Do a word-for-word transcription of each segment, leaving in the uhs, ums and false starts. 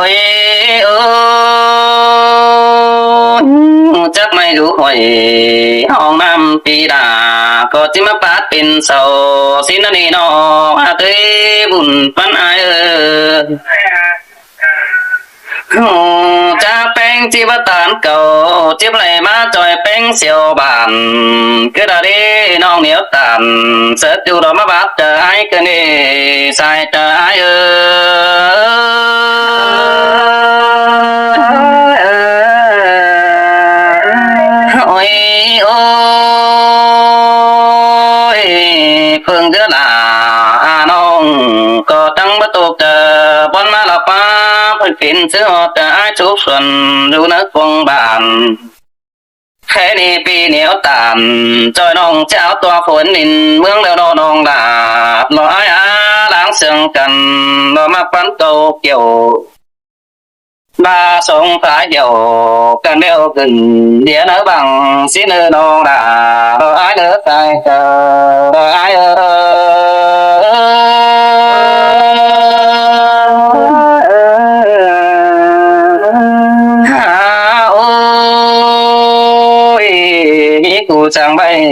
Ê, ơ, chắc mày rủ hỏi hông năm pi đà, có chứ mà phát pin sầu, xin anh nó, à, tê bùn pắn ai ơ. Ồ, chắc peng chi bắt tán cầu, chiếc này má chọi peng siêu bản, cứ đã đi nong nếu tàn, sớt dù đó mà bắt trở ai cứ đi, sai trở ai ơ. Ôi, ôi, phương cứ là à nong, có tăng bắt tục tờ, bọn má là phá, phải phiền chứ họ tờ ai chụp xuân, dù nó cuồng bản. Thế ni pi nếu tàn, chọi nong cháo tua phốn nín, mương leo đo nong là, lo ai á, đáng sương cần, lo mắc bắn câu kiểu. Ba sống phá hiểu, cần đeo gừng, đĩa nở bằng, xin ơ nong là, lo ai lỡ tai cờ, lo ai ơ. Hả ôi, hí cú chàng bay,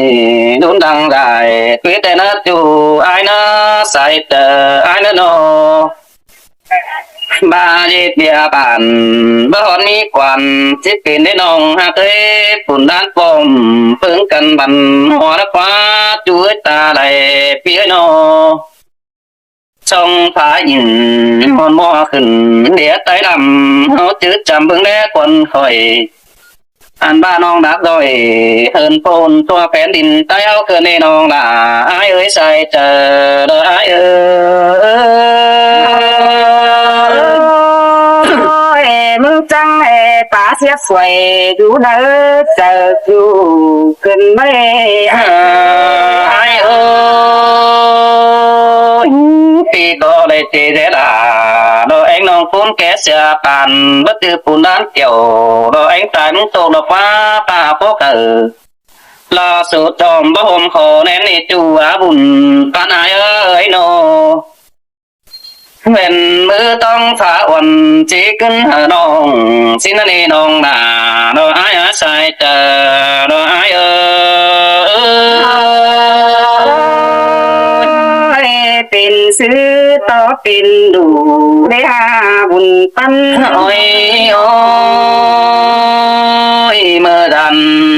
đốn đăng dài, quyết tên nát dù, ai nó sai tờ, ai nó nô. Ba dịp địa bàn, bơ hòn mi quản, chít pin đến nông, hạt tết, phun đan phôm, phương cần bắn, hoa đắp hoa, chuối ta đầy, phía nô. Sông phá ỉn, hòn mò khửn, đĩa tay đăm, hó chứ chăm bưng đe quần khỏi. Ăn ba nong đáp rồi, hơn phôn tua phén đin tay áo cơ nê nong là ai ơi sai tờ, đó ai ơi. Ôi, mưng chăng ê, pá siết xuôi, dù đỡ, tờ dù, cần mê. Ai ơi, pi có lê tê dễ là, đó anh nong phôn ké xưa bàn, bất cứ phôn đan kiểu, đó anh tai mưng tô nó phá, ta phô cờ. Là số tròm bó hôm khó nén nê chu á bùn, pan ai ơi nô. Hên mưa tông phá uẩn, chỉ cưng hở nông, xin nê nông nà, đó ai á sai tờ, đó ai ơi. Ôi, pin sư to pin đủ, để ha bùn păn. Ôi, ôi, mơ đàn,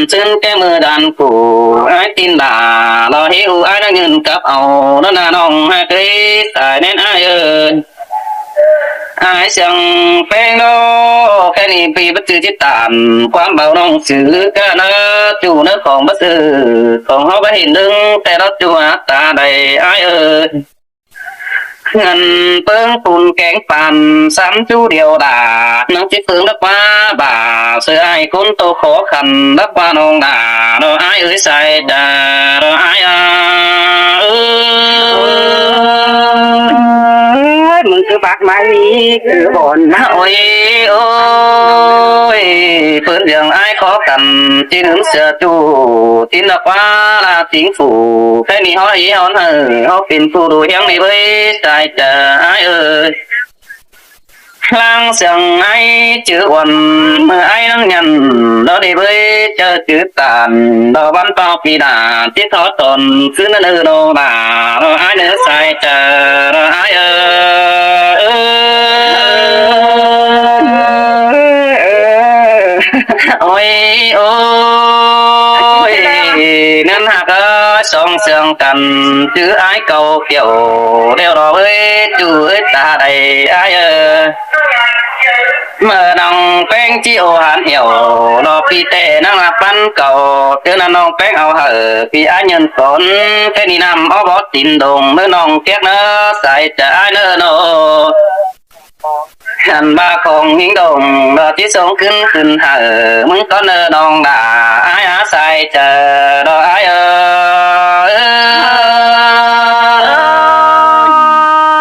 chân cái mơ đàn cũ, ai tin là, lo hiu ai đang nhìn cặp ẩu, nó nà nông hai cái, tài nên ai ơi. Ai sương pheng nô, cái ni pi bất cứ chít tàn, quán bảo nông sự, cái nó chủ nó còn bất cứ, còn họ bất hình đứng, cái đó chủ hạt ta đầy, ai ơi. Ngăn pướng phun kéng pàn, sắm chú điều đà, nắng chiếc tướng đất quá bà, sự ai cốn tô khó khăn, đất qua nông đà, đó ai ơi sai đà, đó ai à, ơi. Ôi, mừng cứ bác mai, cứ bòn. Ôi, ôi, phớn giường ai khó khăn, chỉ nướng sửa chủ, tin là quá là chính phủ, cái ni họ ý hón hở, họ pin phủ đủ hiếng đi với sai chả ai ơi. Lang sương ai chữ uẩn, mơ ai năng nhăn, đó đi với chợ chữ tàn, đó văn bao pì đà, tiết thó tồn, cứ nơ nơ đô bà, đó ai nơ sai chả, đó ai ơi. Ôi, ôi, năn hạc ơi, song sương cần, chữ ai cầu kiểu, đeo đó với chữ ơi ta đây, ai ơi. Mơ nong peng chi ô hán hiểu, lo pi tê năng là păn cầu, chữ năn nong peng ao hở, pi ai nhân tốn, cái ni năm ó bó tin đồng, mơ nong kiek nơ, sai chả ai nơ nô. Hẳn ba khong hính đồng, đó chỉ sống khứn khứn hở, mưng có nơ nong đà, ai á sai chả, đó ai ơi.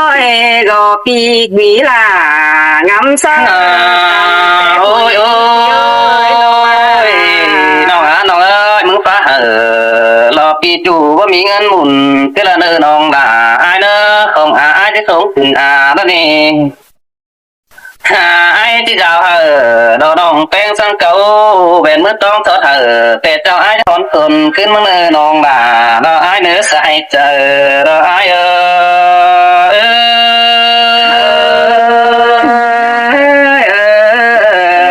Ôi, gò pi quý là ngắm sao. À, ôi, ôi, nong á, nong ơi, mưng phá hở, lo pi chủ có mỹ ngân mùn, tức là nơ nong đà, ai nơ, không à, ai chứ sống khứn à, đó nè. Hả, ai ꞌchí dao hảư, ꞌlọ ꞌnọng ꞌpéng săng cáu, ꞌvén ꞌmứa ꞌtóng tót hảư, ꞌtẹ ꞌchạu ai hón khôn, ꞌcứn ꞌmứa ꞌnọng đả, ꞌlọ ai ꞌnớ sai chaư, ꞌlọ ai ơ.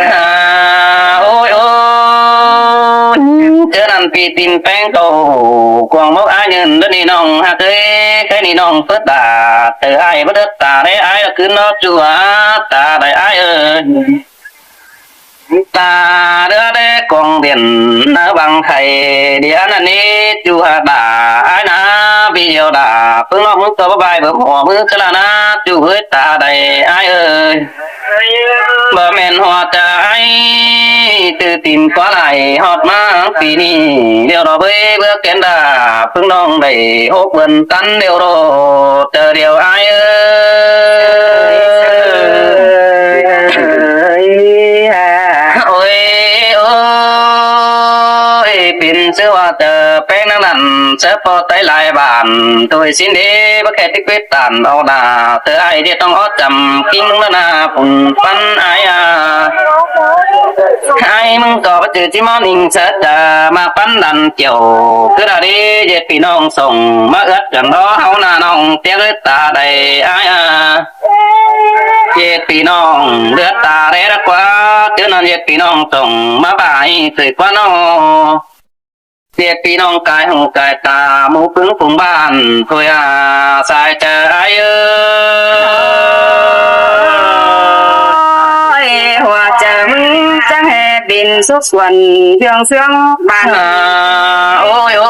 Hả, ôi ôi, ꞌchớ ꞌnặn ꞌpi tin ꞌpéng tô, cuông mốc ai nhơn đớn đi ꞌnọng hả tơi, cái đi ꞌnọng phớt đả, tơ ai bớt đớt ta đé ai ꞌlọ ꞌcứn ꞌnọ chua, ta đảy ai ơ. Ta đứa đé cuông điện, ꞌnớ bằng thầy, đi ăn ăn đi, chu hả đả, ai nả, video đả, ꞌpứng ꞌnọ ꞌmứng tô bái bai bơ hua ꞌmứa ꞌchớ ꞌla nả, chu hơi ta đảy ai ơ. Bơ ꞌmen hua ta ai, từ tìm qua lại, hót ꞌmá ꞌpi ꞌnị, điêu đó bơi bơ kén đả, ꞌpứng ꞌnọng đảy hốc bươn tắn điêu đó, tơ điêu ai ơ. Ôi, ôi, pên ꞌsứ ꞌva tơ ꞌpéng ꞌnăng ꞌnặn, ꞌsớ ꞌpo tái lai bản, tôi xin đi, bác khe tích quyết tản, âu đà, tơ ai đi ꞌtóng ót chăm, king ꞌnớ na, phung pắn ai à. Ai ꞌmứng ꞌcọ bác chư ꞌchí ꞌmá ꞌnịnh ꞌsớ chả, ꞌmá pắn đăn chiều, cứ đà đi, ꞌdệt ꞌpi ꞌnọng sổng, ꞌmá ướt chắng đó, ꞌháu na ꞌnọng, tiếng ướt ta đảy ai à. ꞌDệt ꞌpi ꞌnọng, ướt ta đảy đắc ꞌquá, ꞌchớ ꞌnặn ꞌdệt ꞌpi ꞌnọng sổng, ꞌmá bái, ꞌtơi ꞌquá ꞌnọ. ꞌDệt ꞌpi ꞌnọng cai hông cai ta, mú ꞌpứng phung bản, thôi à, sai chaư ai ơ. Ôi, hua chaư ꞌmứng chắng hê pên súc quần, ꞌviông ꞌsướng bản. À, ôi, ôi,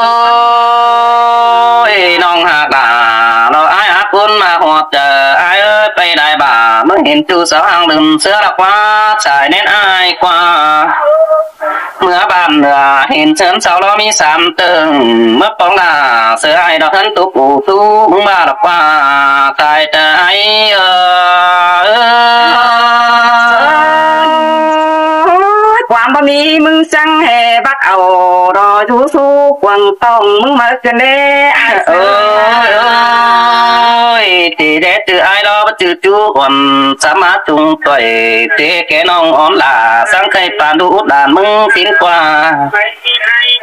ꞌnọng hả đả, ꞌlọ ai ác ꞌcốn ꞌmá hua chaư ai ơ, pay đảy bả, ꞌmá hên chu sáu hàng đưm ꞌsứa đa ꞌquá, sai nét ai ꞌquá. ꞌMứa bản lửa hên chớn sau lo ꞌmí sam tơng, ꞌmứa póng đả, sơ ai đo thân túp ủ tú, ꞌmứng ba đọc qua, tai ta ai ơ. Quảng bơ ꞌmí ꞌmứng chắng hê bác au, đo chú sú quảng tông ꞌmứng máư kơ nê. Ơi ơi, ti đé tư ai lo bác chư chú uôn, sám má chung tuệ, ti ké ꞌnọng ón lả, sáng khay pán đu út đàn ꞌmứng tín qua.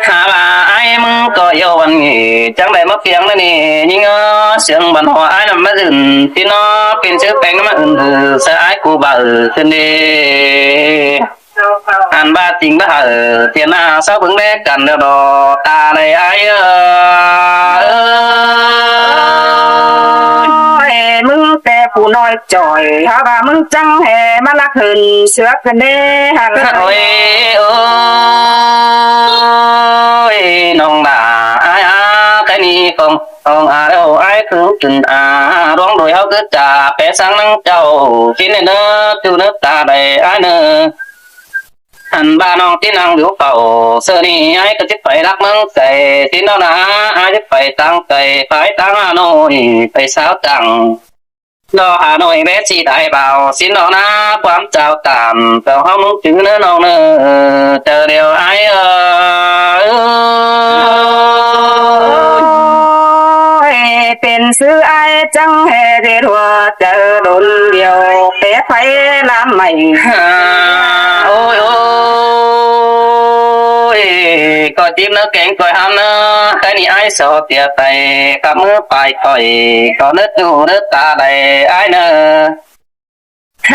Hả bà ai ꞌmứng ꞌcọ yua ăn nghỉ, chắng đảy ꞌmá piêng ꞌnớ ꞌnị, ꞌnhính ơ, siêng bản hoa ai ꞌnặm ꞌmá dưn, ti ꞌnọ, pên ꞌsứ peng ꞌmá ưn hư, sa ai cu bảo ưn khửn đi. Ăn ba chinh bá hảư, tiên ꞌna, sáu bướng đé căn đeo đo, ta đảy ai ơ. Ơi, ꞌmứng té phủ ꞌnọi chỏi, hả bà ꞌmứng chắng hê ꞌmá lắc hưn, sứa khửn đé, hả. Ôi, ôi, ꞌnọng đả ai á, cái ꞌnị không, không à đâu, ai cứ chừng à, đuống đuổi háo cứ chả, pé sáng nắng chau, chín lên ꞌnớ, chu ꞌnớ ta đảy ai ꞌnớ. Ăn ba ꞌnọng ti năng biếu phẩu, sơ ꞌnị ai ꞌcọ chít pay lắc ꞌmướng cày, ti ꞌnọ ꞌna, ai chít pay tang cày, pay tang Hà Nội, pay sáo chăng. Đo Hà Nội bé chi đại bảo, xin đó ꞌna, quán chào tạm, chào háo ꞌmướng chứ ꞌnớ ꞌnọng ꞌnớ, chào đều ai ơ. Ôi, pên ꞌsứ ai chắng hê đê đua, chào đốn điều, pé phay lam mảy. Ôi ôi, ꞌcọ chím ꞌnớ kéng ꞌcoi hăm ꞌnớ, cái ꞌnị ai so tiệt tay, cặp mưa phải khỏi, ꞌcọ nứt nụ nứt ta đảy ai ꞌnớ.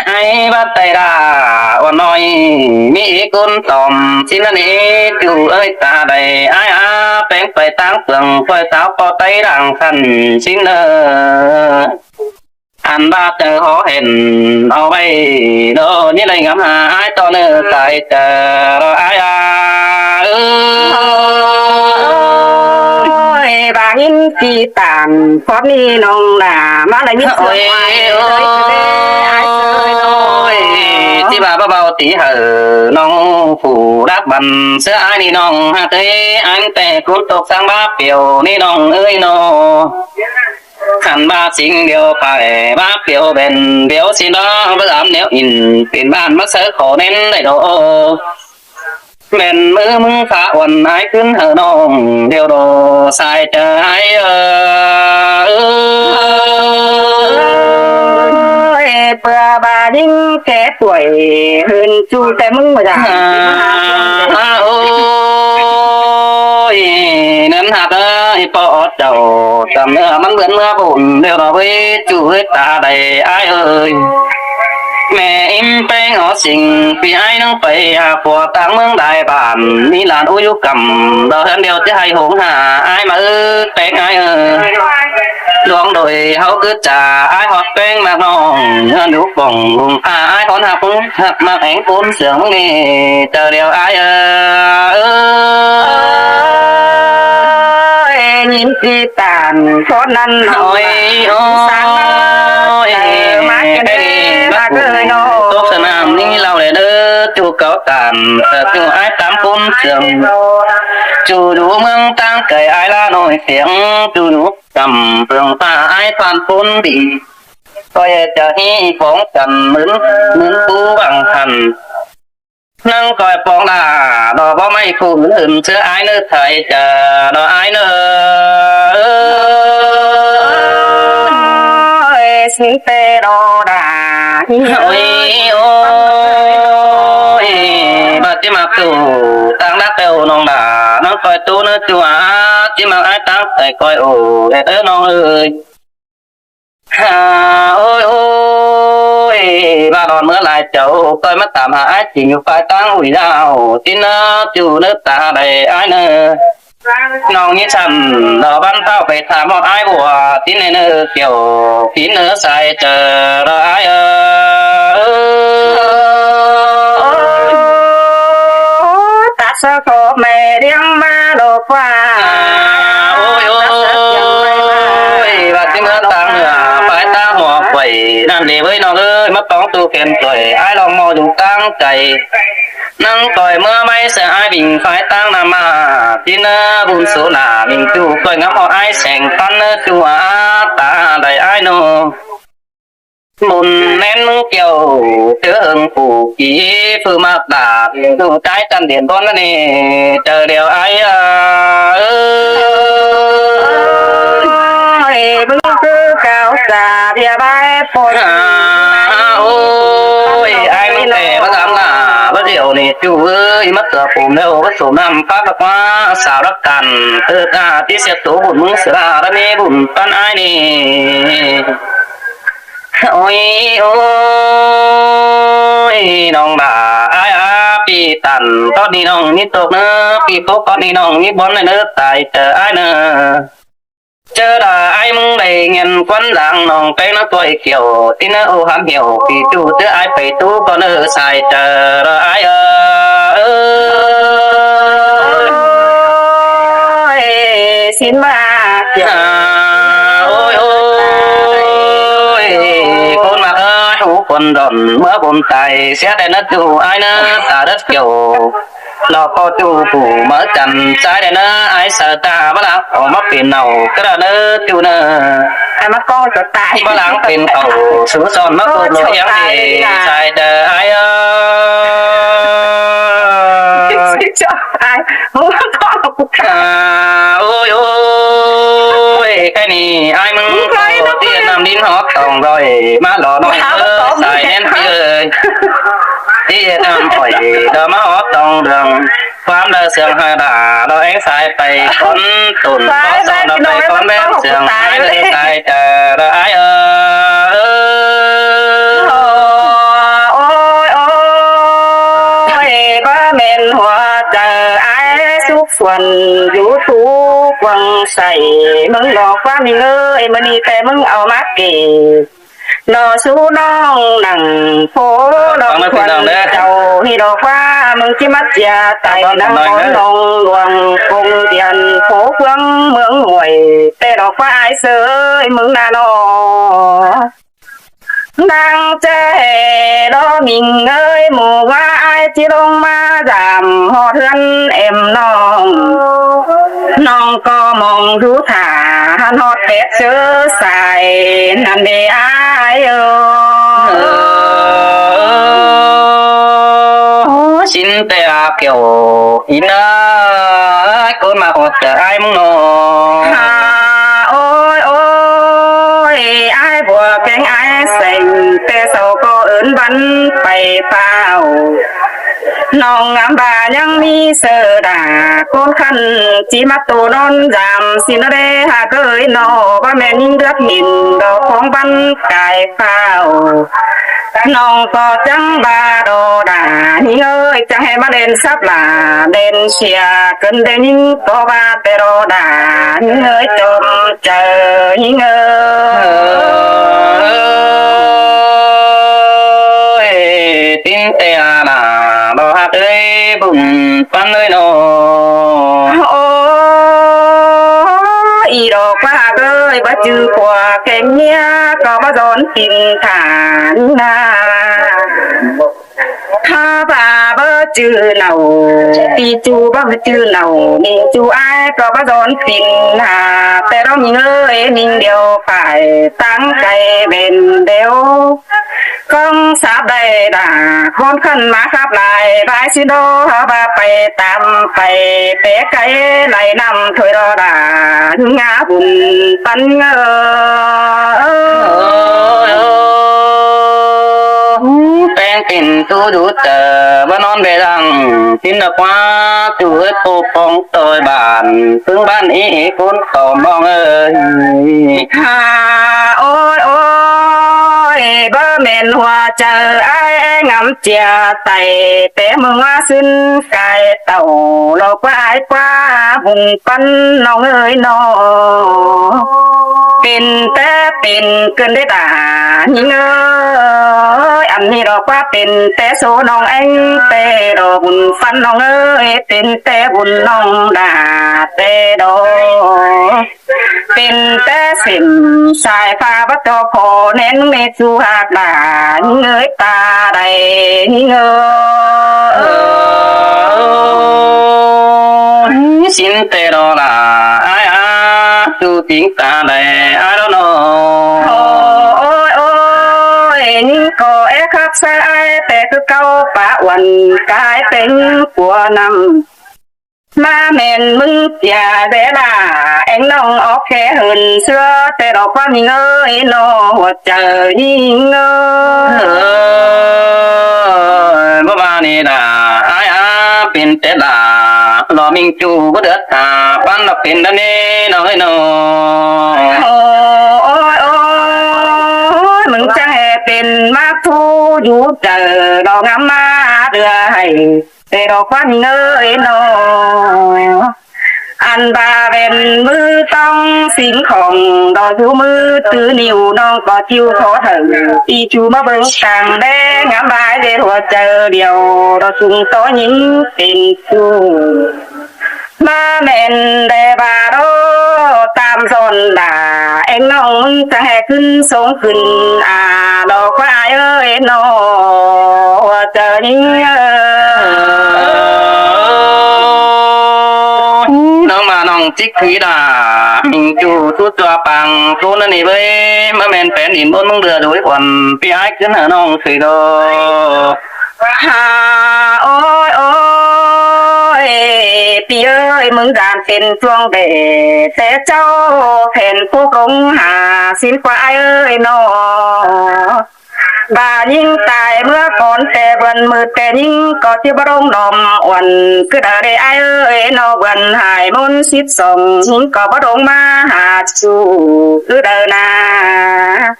Ai bát tay đa, uôn ꞌnọi, ꞌmí ꞌcốn tỏm, xin ꞌnớ ꞌnị, chu ơi ta đảy ai á, peng pay tang phường, coi táo po tay đang khăn, xin ꞌnớ. Ăn ba chaư hó hên, au bay, đô, ꞌnị đảy ngắm hả, ai ꞌtọ ꞌnớ, tai chaư, đô, ai à, ơ. Ôi, ba ꞌnhính ti tản, khót ꞌnị ꞌnọng đả, ꞌmá đảy ꞌnhính. Ôi, sương ôi, ôi, ôi, ti ba ba bao ti hảư, ꞌnọng phủ đắc bắn, sứa ai ꞌnị ꞌnọng, hả tơi, ăn té cốn tộc sang ba piêu, ꞌnị ꞌnọng ơi ꞌnọ. Khăn ba sính điêu phải, ba phiếu bền, phiếu xin đó, bác ám nếu in, pên bản mắc sớ khổ nên đảy độ. Bền mứ mưng phá uẩn ái khứn hở nông, điều đồ sai trời ơi. Té ꞌpưa ꞌva ꞌnhính té ꞌtoi, ꞌhướn ꞌchu té ꞌmứng ꞌva đa. À, ôi, ꞌnặn ꞌhặc ới, ꞌpo ók chảu, chăm ꞌnớ ꞌmắn bươn ꞌmứa bun, ꞌlẹo ꞌnọ ꞌvới, ꞌchu ꞌvới ta đảy, ải ơi. ꞌMẹ ím ꞌpéng ók sing, ꞌpi ải ꞌnưng pay, à, ꞌpưa tang ꞌmướng Đài Bản, ꞌmí lan ú dú căm, đo ꞌhướn ꞌlẹo ꞌchí ꞌhạy hống hả, ải ꞌmá ới, ꞌpéng ải ơi. Luông đôi ꞌháu cứ chả ải ꞌhọt ꞌpéng ꞌmặc ꞌnọng, ꞌhướn ú pông, à, ải ꞌhọt ꞌhặc, ꞌhặc ꞌmặc éng ꞌcốn sương ꞌnị, chảu ꞌlẹo ải ơi. Ôi, ꞌnhính ꞌpi tản, ꞌcốn ꞌnặn ꞌnọ. Ôi, ôi, ꞌmá ken ꞌnị, ꞌmá ken ꞌnị, ꞌtốc sa nam ꞌnị ꞌlẹo đảy ꞌnớ, ꞌchu cáu tản, ꞌchu ải tắm ꞌcốn sương. ꞌChu dú ꞌmướng ꞌtáng cai ải ꞌlạ ꞌnọi tiếng, ꞌchu dú căm ꞌpương ꞌphạ ải ꞌphắn ꞌcốn đi. ꞌCoi chả ꞌhí phóng căn ꞌmướn, ꞌmướn ꞌcú ꞌvặng hẳn. ꞌNăng ꞌcoi phóng đa, đo báu ꞌmạy phủ ứn ứn ꞌchớ ải ꞌnớ thảy chả, đo ải ꞌnớ. Ôi, xin té đo đa. Ôi, ôi, ꞌva ꞌchí ꞌmặc ꞌchu, tang đắc ꞌtẹo ꞌnọng đa, ꞌnăng ꞌcoi ꞌtú ꞌnớ ꞌchu a, ꞌchí ꞌmặc ải táng thảy ꞌcoi ổ, ꞌlẹo ꞌnọng ơi. À, ôi, ôi, ꞌva đon ꞌmứa lai chảu, ꞌcoi ꞌmá tảm hả ải ꞌchí ꞌnhụ ꞌphái táng ủi đao, ꞌchí ꞌnớ ꞌchu ꞌnớ ta đảy ải ꞌnớ. ꞌNọng ꞌnhí chăm, đo băn táo pay tham ꞌhọt ải bua, ꞌchí ꞌnớ ꞌnớ kiẻo, ꞌchí ꞌnớ sai chả, đo ải ơi. Tát sa khô mê điếng ꞌmá đô ꞌva. À, ôi, ôi, ꞌva ꞌchí ꞌmứa tang hả, ꞌphái táng hua quảy, ꞌnặn đi ꞌvới ꞌnọng ơi, ꞌmá tóng ꞌchu khen ꞌtoi, ải ꞌlóng ꞌmo dú tang cai. ꞌNăng ꞌcoi ꞌmứa ꞌmạy sia ải bình ꞌphái táng ꞌnặn ꞌmá, ꞌchí ꞌnớ bun số nả, bình ꞌchu ꞌcoi ngắm ꞌhọt ải seng ꞌphắn ꞌnớ ꞌchu a, ta đảy ải ꞌnớ. Bun ꞌmen ꞌmướng kiẻo, ꞌchớ ꞌhưng phủ kí, phủ ꞌmặc đa, ꞌchu ꞌchái chăn điện ꞌcốn ꞌnặn ꞌnị, chảu ꞌlẹo ải ơi. Ôi, bưng cứ cáo cả địa bái phôn. À, ôi, ải ꞌmướng té báu dám nả, báu điêu ꞌnị ꞌchu ơi, ꞌmá tưa phủ ꞌnớ, báu sổ năm, báu báu ꞌmá, sáo đắc căn, ơ, à, ꞌchí sia tố bun ꞌmướng sửa đa, đa ꞌnị bun ꞌphắn ải ꞌnị. Ôi, ôi, ꞌnọng đa ải a, ꞌpi tản ꞌcón ꞌnị ꞌnọng ꞌmí tốc ꞌnớ, ꞌpi tốc ꞌcón ꞌnị ꞌnọng ꞌmí bón ꞌnớ, ꞌnớ tai chả ải ꞌnớ. ꞌChớ đa ải ꞌmướng đảy ꞌnghẹn ꞌquắn dáng ꞌnọng ꞌpéng ꞌnớ ꞌtoi kiẻo, ꞌchí ꞌnớ ô hám hiẻo, ꞌpi ꞌchu ꞌchớ ải pay ꞌtú ꞌcọ ꞌnớ sai chả, đo ải ơi. Ôi, xin ꞌmá kiẻo. À, ôi, ôi, ꞌcốn ꞌmặc ơi, hú khuôn đon, ꞌmứa bun tai, sia đảy ꞌnớ ꞌchu ải ꞌnớ, ta đớt kiẻo. Lo ꞌpo ꞌchu phủ ꞌmá chăn, ꞌchái đảy ꞌnớ, ải saư ta báu lăng, ổ ꞌmá pên nảu, cá đa ꞌnớ ꞌchu ꞌnớ. Ải ꞌmá ꞌcóng ꞌchọ tai. Báu lăng pên khảu, sú son ꞌmá ꞌcọ lôi ꞌhiếng tai, sai chả ải ơi. Ải, ôi, ôi, cái ꞌnị, ải ꞌmướng ꞌcọ, ꞌti ꞌnặm đin hók tỏng đoi, ꞌmá lo ꞌnọi ơ, sai ꞌnén ꞌpi ơi. ꞌTi ꞌnặm khỏi, đo ꞌmá hók tỏng đường, ꞌquám đa sương hơ đa, đo éng sai pay ꞌcốn tủn, ꞌcốn son đa pay ꞌcốn bén sương, ải đa sai chả, đa ải ơi. Ôi, ôi, ôi, báu ꞌmen hua chaư ải súc suôn, dú sú quăng sai, ꞌmứng lo ꞌquá ꞌmí ơi, ꞌmá ꞌnị té ꞌmứng au ꞌmá kể. Lo sú ꞌnọng nẳng phố, ꞌnọng khuôn chảu, ꞌnị lo ꞌquá ꞌmứng ꞌchí ꞌmắt ꞌchia tai nẳng ón ꞌnọng luông công điện phố ꞌphướng ꞌmướng muối, té lo ꞌquá ải ꞌsớ ꞌmứng ꞌna ꞌnọ. Đang ꞌchớ hè đó mình ơi, mù ꞌva ải ꞌchí ꞌlống ꞌmá dăm ꞌhọt ꞌhướn em ꞌnọng. ꞌNọng ꞌcọ mong dú thả hăn ꞌhọt tép ꞌchớ sai ꞌnặn đê ải ơi. Ơ, xin té a kiẻo ꞌnị ꞌna, ꞌcốn ꞌmặc ꞌhọt chả ải ꞌmứng ꞌnọ. Hả, ôi, ôi, ải bua kéng ải seng té bắn pay pháo. ꞌNọng ngắm ꞌva ꞌnhắng ꞌmí ꞌsớ đa ꞌcốn khăn ꞌchí ꞌmá tô ꞌnón dăm ꞌsịn ꞌnớ đé ꞌhặc ới ꞌnọ, ꞌva ꞌmen ꞌnhính đước hên đo khong bắn cai pháo. ꞌNọng ꞌcọ chắng ꞌva đo đa ꞌnhính ới, chắng ꞌhế ꞌmá đen sắp lả đen sia cơn đen ꞌnhính ꞌcọ ꞌva ꞌtẹ đo đa ꞌnhính ới chom chaư ꞌnhính ới. Ôi, ꞌtin ꞌtẹ đa đo ꞌhặc ới bun ꞌphắn ới ꞌnọ. Ô, ꞌí đo ꞌquá ꞌhặc ới báu chứ pua keng ꞌnhía ꞌcọ báu dón ꞌtin thả ꞌnhính ꞌna. ꞌHá ꞌva báu chứ nảu, ꞌpi ꞌchu báu chứ nảu, ꞌminh ꞌchu ải ꞌcọ báu dón ꞌtin hả, ꞌtẹ ꞌnọng ꞌnhính ới ꞌminh điêu phải táng cay bến điêu. ꞌCóng sáp đảy đa ꞌcốn khăn ꞌmá khắp lai, ꞌvái ꞌsịn đo ꞌhá ꞌva pay tăm pay té cay lai năm thôi đo đa ngá bun ꞌphắn ới. Peng pên ꞌtú dú chaư ꞌva ꞌnón ꞌvẹ lăng, ꞌtin đa ꞌquá ꞌchu ới ꞌpộ pong ꞌtoi bản, ꞌpứng bản ꞌí ꞌcốn khảu ꞌmong ới. Hả, ôi, ôi, báu ꞌmen hua chaư ải ngắm ꞌchia tảy, té ꞌmưng ꞌmá ꞌsứn cai tảu, lo ꞌquá ải ꞌquá bun ꞌphắn ꞌnọng ới ꞌnọ. Pên té pên cơn đé đa ꞌnhính ới, ăn ꞌnị lo ꞌquá pên té số ꞌnọng ꞌéng, ꞌtẹ đo bun ꞌphắn ꞌnọng ới, pên té bun ꞌnọng đa ꞌtẹ đo. Pên té sỉm sai pha báu ꞌto khổ nên ꞌmí ꞌchu ꞌhặc đa ꞌnhính ới ta đảy ꞌnhính ới. ꞌSịn ꞌtẹ đo đa ải a, ꞌchu ꞌtếng ta đảy ải đo ꞌnọ. Ôi, ôi, ꞌnhính ꞌcọ é khắp ꞌsớ ải ꞌtẹ cứ cáu pá uôn cai pên pua năm. ꞌMá ꞌmen ꞌmứng ꞌchia đé đa, ꞌéng ꞌnọng ók khe hưn ꞌsứa, ꞌtẹ đo ꞌquá ꞌnhính ới ꞌnọ, hua chaư ꞌnhính ới. Ơ, báu ꞌva ꞌnị đa ải a, pên té đa lo ꞌminh ꞌchu báu đớt ta, ꞌphắn lo pên đa ꞌnị ꞌnọng ới ꞌnọ. Ôi, ôi, ôi, ꞌmứng chắng ꞌhế pên ꞌmá ꞌtú dú chaư lo ngắm ꞌmá đưa hảy. ꞌTẹ đo ꞌquá ꞌnhính ới ꞌnọ. Ăn ꞌva ꞌvén ꞌmứ ꞌtóng sính khong, đo dú ꞌmứ tứ ꞌniu ꞌnọng ꞌcọ ꞌchiu khó thảu. ꞌPi ꞌchu ꞌmá bớng cang đé ngắm ꞌva ꞌdệt hua chaư điêu, đo sung tó ꞌnhính pên ꞌchu. ꞌMá ꞌmen đé ꞌva đo tam dọn đa, ꞌéng ꞌnọng chắng ꞌhế ꞌcứn sống khửn, a, đo ꞌquá ải ới ꞌnọ, hua chaư ꞌnhính ới. ꞌNọng ꞌva ꞌnọng chích thúy đa, ꞌminh ꞌchu ꞌtú ꞌchua pang ꞌtú ꞌnặn ꞌnị ꞌvới, ꞌmá ꞌmen pén đin bôn ꞌmướng đưa đối uôn, ꞌpi ải ꞌcứn hả ꞌnọng sưi đo. Hả, ôi, ôi, ꞌpi ới, ꞌmứng dan pên chuông bể, té ꞌchạu phen pú công hả, ꞌsịn ꞌquá ải ới ꞌnọ. ꞌVa ꞌnhính tai ꞌmứa cón té bươn ꞌmự té ꞌnhính ꞌcọ ꞌchí báu đông đom uôn, cứ đaư đé ải ới ꞌnọ, bươn hải ꞌmôn síp song ꞌnhính ꞌcọ báu đông ꞌmá hả ꞌchu, cứ đaư ꞌna.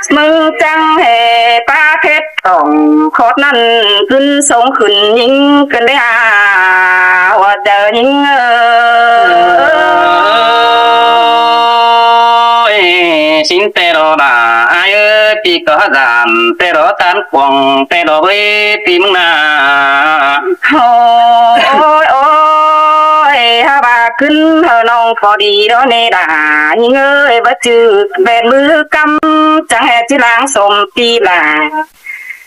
ꞌMứng chắng ꞌhế ꞌpá khết tỏng khót ꞌnặn ꞌcứn sống khửn ꞌnhính ꞌcứn đé hả, hua chaư ꞌnhính ới. Ôi, ꞌsịn ꞌtẹ đo đa ải ới, ꞌpi ꞌcọ hả dản ꞌtẹ đo tán cuông ꞌtẹ đo ꞌvới ꞌpi ꞌmứng ꞌna. Ôi, ôi, hả ꞌva ꞌcứn hả ꞌnọng ꞌcọ đi đo ꞌnị đa ꞌnhính ới, báu chứ ꞌvén ꞌmứ ꞌcắm chắng ꞌhế ꞌchí lang sôm ꞌpi lả.